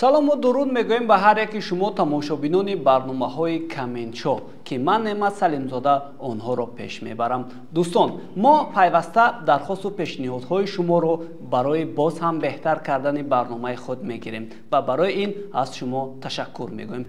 Салому дуруд мегӯем ба ҳар яки шумо тамошобинони барномаҳои Каменшо, ки ман Неъмат Салимзода онҳоро пеш мебарам. Дӯстон, мо пайваста дархосту пешниҳодҳои шуморо барои боз ҳам беҳтар кардани барномаи худ мегирем ва барои ин аз шумо ташаккур мегӯем.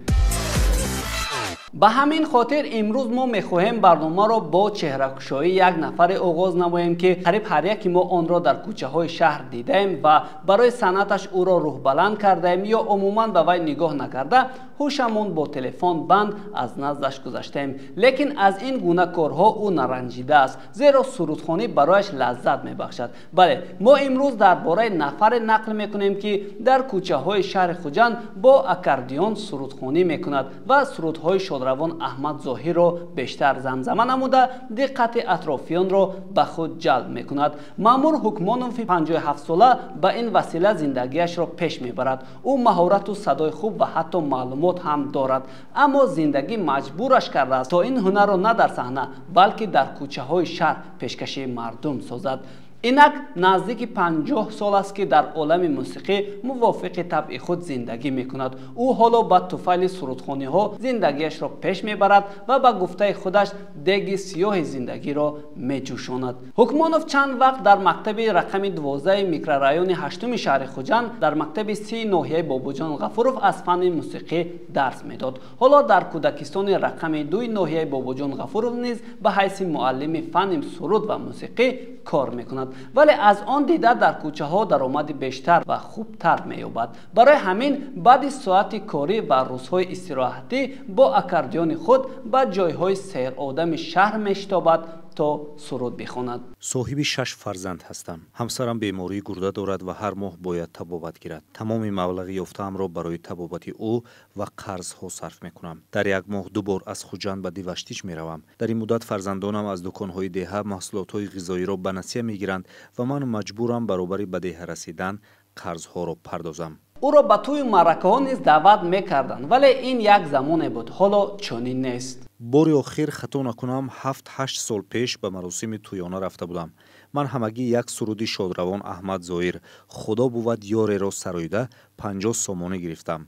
Ба ҳамин хотир имрӯз мо мехоҳем барномаро бо чеҳракушоии як нафаре оғоз намоем, ки қариб ҳар яки мо онро дар кӯчаҳои шаҳр дидаем ва барои санъаташ ӯро рӯҳбаланд кардаем ё умуман ба вай нигоҳ накарда ҳушамон бо телефон банд аз наздаш гузаштаем. Лекин аз ин гуна корҳо ӯ наранҷидааст, зеро сурудхонӣ барояш лаззат мебахшад. Бале, мо имрӯз дар бораи нафаре нақл мекунем, ки дар кӯчаҳои шаҳри Хуҷанд бо аккордеон сурудхонӣ мекунад ва сурудҳои шодравон Аҳмад Зоҳирро бештар замзама намуда диққати атрофиёнро ба худ ҷалб мекунад. Маъмур Ҳукмонов 57-сола ба ин васила зиндагиашро пеш мебарад. Ӯ маҳорату садои хуб ва ҳатто маълумот ҳам дорад, аммо зиндагӣ маҷбураш кардааст, то ин ҳунарро на дар саҳна, балки дар кӯчаҳои шаҳр пешкаши мардум созад. Инак наздики 50 сол аст, ки дар олами мусиқӣ мувофиқи табъи худ зиндагӣ мекунад. Ӯ ҳоло ба туфайли сурудхониҳо зиндагиашро пеш мебарад ва ба гуфтаи худаш деги сиёҳи зиндагиро меҷӯшонад. Ҳукмонов чанд вақт дар мактаби рақами 12 микрорайони 8 шаҳри Хуҷанд, дар мактаби 30 ноҳияи Бобоҷон Ғафуров аз фанни мусиқӣ дарс медод. Ҳоло дар кӯдакистони рақами 2 ноҳияи Бобоҷон Ғафуров низ ба ҳайси муаллими фанни суруд ва мусиқӣ кор мекунад, вале аз он дида дар кӯчаҳо даромади бештар ва хубтар меёбад. Барои ҳамин баъди соати корӣ ва рӯзҳои истироҳатӣ бо аккордеони худ ба ҷойҳои серодами шаҳр мешитобад то суруд бихонад. Соҳиби 6 фарзанд ҳастам. Ҳамсарам бемории гурда дорад ва ҳар моҳ бояд табобат гирад. Тамоми маблағи ёфтаамро барои табобати ӯ ва қарзҳо сарф мекунам. Дар як моҳ 2 бор аз Хуҷанд ба Диваштич меравам. Дар ин муддат фарзандонам аз дуконҳои деҳа маҳсулотҳои ғизоиро ба насия мегиранд ва ман маҷбурам баробари ба деҳа расидан қарзҳоро пардозам. Ӯро ба тӯю маъракаҳо низ даъват мекарданд, вале ин як замоне буд, ҳоло чунин нест. Бори охир, хато накунам, 7-8 сол пеш ба маросими тӯёна рафта будам. Ман ҳамагӣ як суруди шодравон Аҳмад Зоҳир «Худо бувад ёреро» сароида 50 сомонӣ гирифтам.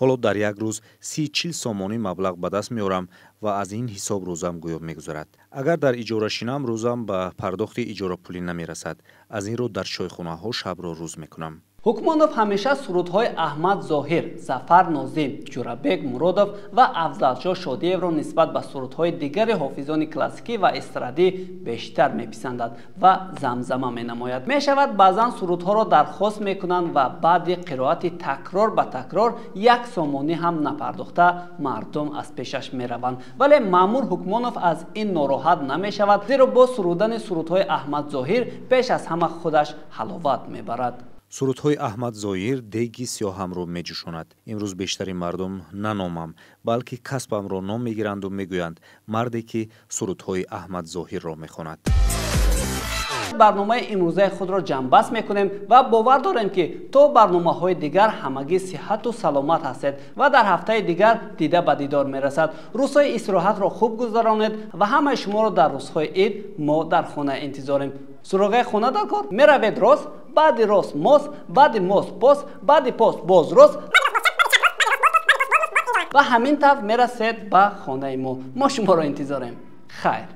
Ҳоло дар як рӯз 30-40 сомонӣ маблағ ба даст меорам ва аз ин ҳисоб рӯзам гӯё мегузарад. Агар дар иҷора шинам, рӯзам ба пардохти иҷорапулӣ намерасад. Аз ин рӯ дар чойхонаҳо шабро рӯз мекунам. Ҳукмонов ҳамеша сурудҳои Аҳмад Зоҳир, Зафар Нозим, Ҷурабек Муродов ва Афзалшоҳ Шодиевро нисбат ба сурудҳои дигари ҳофизони классикӣ ва эстрадӣ бештар меписандад ва замзама менамояд. Мешавад, баъзан сурудҳоро дархост мекунанд ва баъди қироати такрор ба такрор 1 сомонӣ ҳам напардохта мардум аз пешаш мераванд. Вале Маъмур Ҳукмонов аз ин нороҳат намешавад, зеро бо сурудани сурудҳои Аҳмад Зоҳир пеш аз ҳама худаш ҳаловат мебарад. Сурудҳои Аҳмад Зоҳир деги сиёҳамро меҷӯшонад. Имрӯз бештари мардум на номам, балки касбамро ном мегиранду мегӯянд марде ки сурудҳои Аҳмад Зоҳирро мехонад. Барномаи имрӯзаи худро ҷамъбаст мекунем ва бовар дорем, ки то барномаҳои дигар ҳамагӣ сиҳату саломат ҳастед ва дар ҳафтаи дигар дида ба дидор мерасад. Рӯзҳои истироҳатро хуб гузаронед ва ҳамаи шуморо дар рӯзҳои ид мо дар хона интизорем. Суроғаи хона дар кор меравед рост, баъди рост мост, баъди мост пост, баъди пост боз рост ва ҳамин тавр мерасед ба хонаи мо. Мо шуморо интизорем. Хайр.